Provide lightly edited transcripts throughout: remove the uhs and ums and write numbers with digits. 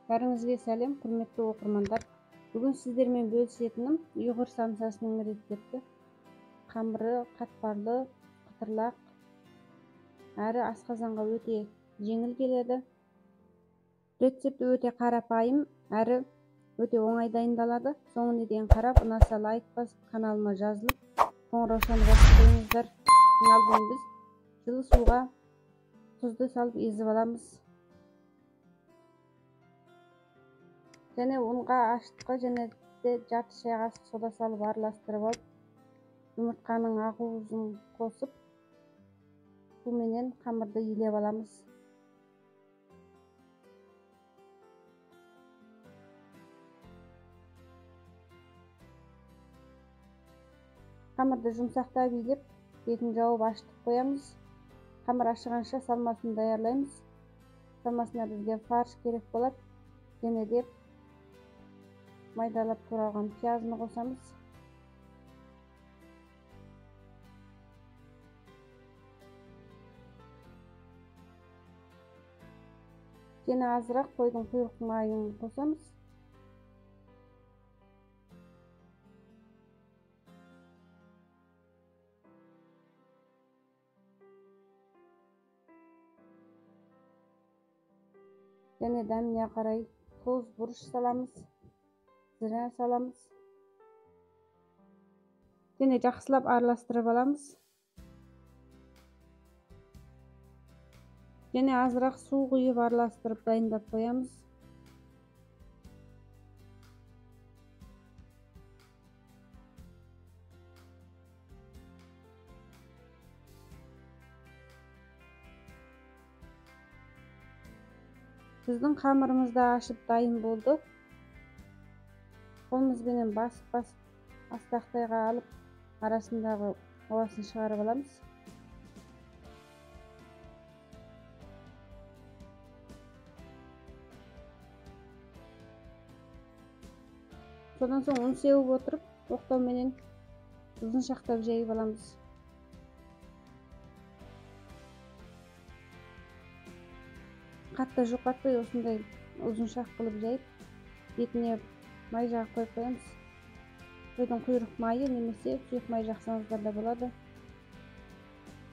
Бәріңізге сәлем, құрметті оқырмандар. Бүгін сіздермен бөлісетінім ұйғыр самсасының рецепті. Қамыры қатпарлы, қытырлақ, әрі асқазанға өте жеңіл келеді. Рецепті өте қарапайым, әрі өте оңай дайындалады. Соңына дейін қарап, ұнаса лайк басып, каналыма жазылып, қоңыраушаны басып қойыңыздар. Алдымен біз жылы суға тұзды салып езіп аламыз. Және ұнға ашытқы және де жарты шай қасық сода салып араластырып алып, жұмыртқаның ақуызын қосып, суменен қамырды илеп аламыз. Қамырды жұмсақтап илеп, бетін жауып ашытып қоямыз. Қамыр ашығанша салмасын даярлаймыз. Салмасына бізге фарш керек болады. Және де майдалап туралған пиязын қосамыз. Және азырақ қойдың құйрық майын қосамыз. Және дәміне қарай тұз, бұрыш саламыз, зира саламыз. Және жақсылап араластырып аламыз. Және азырақ су құйып араластырып дайындап қоямыз. Біздің қамырымыз да ашып дайын болды. Қолымызбенен басып-басып астақтайға алып, арасындағы ауасын шығарып аламыз. Содан соң ұн сеуіп отырып, оқтауменен ұзыншақтап жайып аламыз. Қатты жұқартпай осындай ұзыншақ қылып жайып, бетіне май жағып қойып қоямыз. Қойдың құйрық майы немесе сұйық май жақсаңыздар да болады.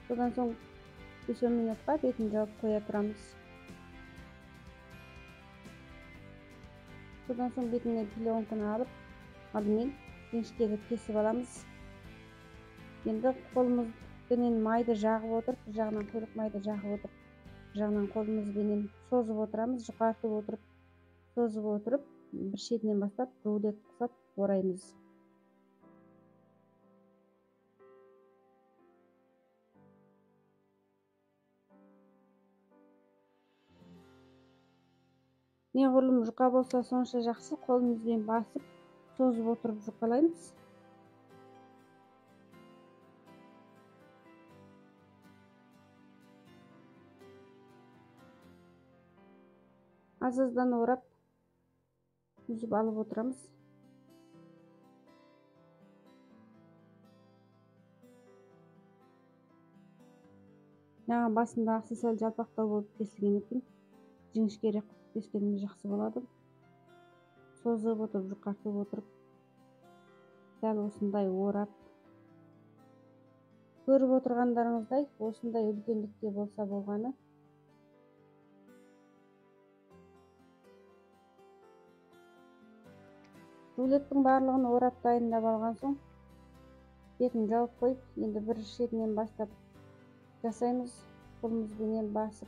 Содан соң 5-10 минутқа бетін жауып қоя тұрамыз. Содан соң бетіне пленканы алып, алдымен жіңішкелеп кесіп аламыз. Енді қолымызбенен майды жағып отырып, бір жағынан құйрық майды жағып отырып, бір жағынан қолымызбенен созып отырамыз, жұқартып отырып, созып отырып, бір шетінен бастап рулет құсап ораймыз. Неғұрлым жұқа болса сонша жақсы, қолымызбен басып, созып отырып жұқалаймыз. Аз-аздан орап, үзіп алып отырамыз. Жаңа басындағысы сәл жалпақтау болып кесілген екен, жіңішкерек кескеніміз жақсы болады. Созып отырып, жұқартып отырып, дәл осындай орап. Көріп отырғандарыңыздай, осындай үлкендікте болса болғаны. Рулеттің барлығын орап дайындап алған соң, бетін жауып қойып, енді бір шетінен бастап жасаймыз. Қолымызбенен басып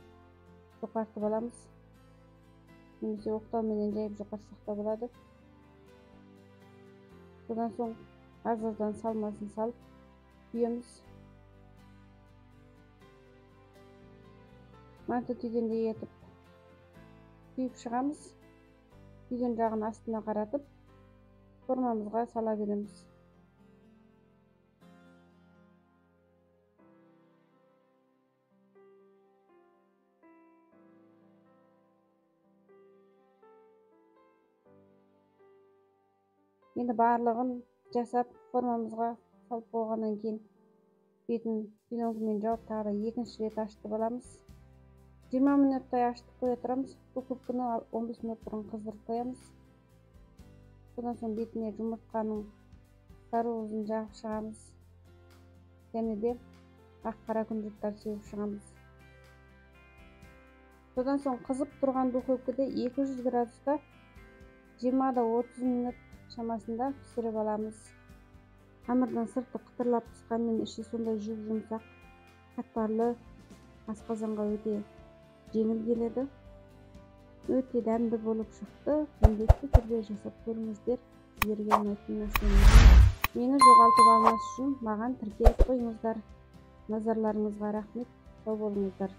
жұқартып аламыз. Немесе оқтауменен жайып жұқартсақ та болады. Содан соң аз-аздан салмасын салып түйеміз. Манты түйгендей етіп түйіп шығамыз. Түйген жағын астына қаратып, формамызға сала береміз. Енді барлығын жасап формамызға салып болғаннан кейін бетін пленкамен жауып тағы да екінші рет ашытып аламыз. 20 минуттай ашытып қоя тұрамыз. Духовканы 15 минут бұрын қыздырып қоямыз. Содан соң бетіне жұмыртқаның сары уызын жағып шығамыз. Және де ақ қара күнжіттер сеуіп шығамыз. Содан соң қызып тұрған духовкада 200 градуста 20-30 минут шамасында пісіріп аламыз. Қамырдың сырты қытырлап пысқанмен іші сондай жұп-жұмсақ, қатпарлы, асқазанға өте жеңіл келеді. Өте дәмді болып шықты. Міндетті түрде жасап көріңіздер. Сіздерге ұнайтынына сенемін. Мені жоғалтып алмас үшін маған тіркеліп қойыңыздар. Назарларыңызға рахмет. Сау болыңыздар.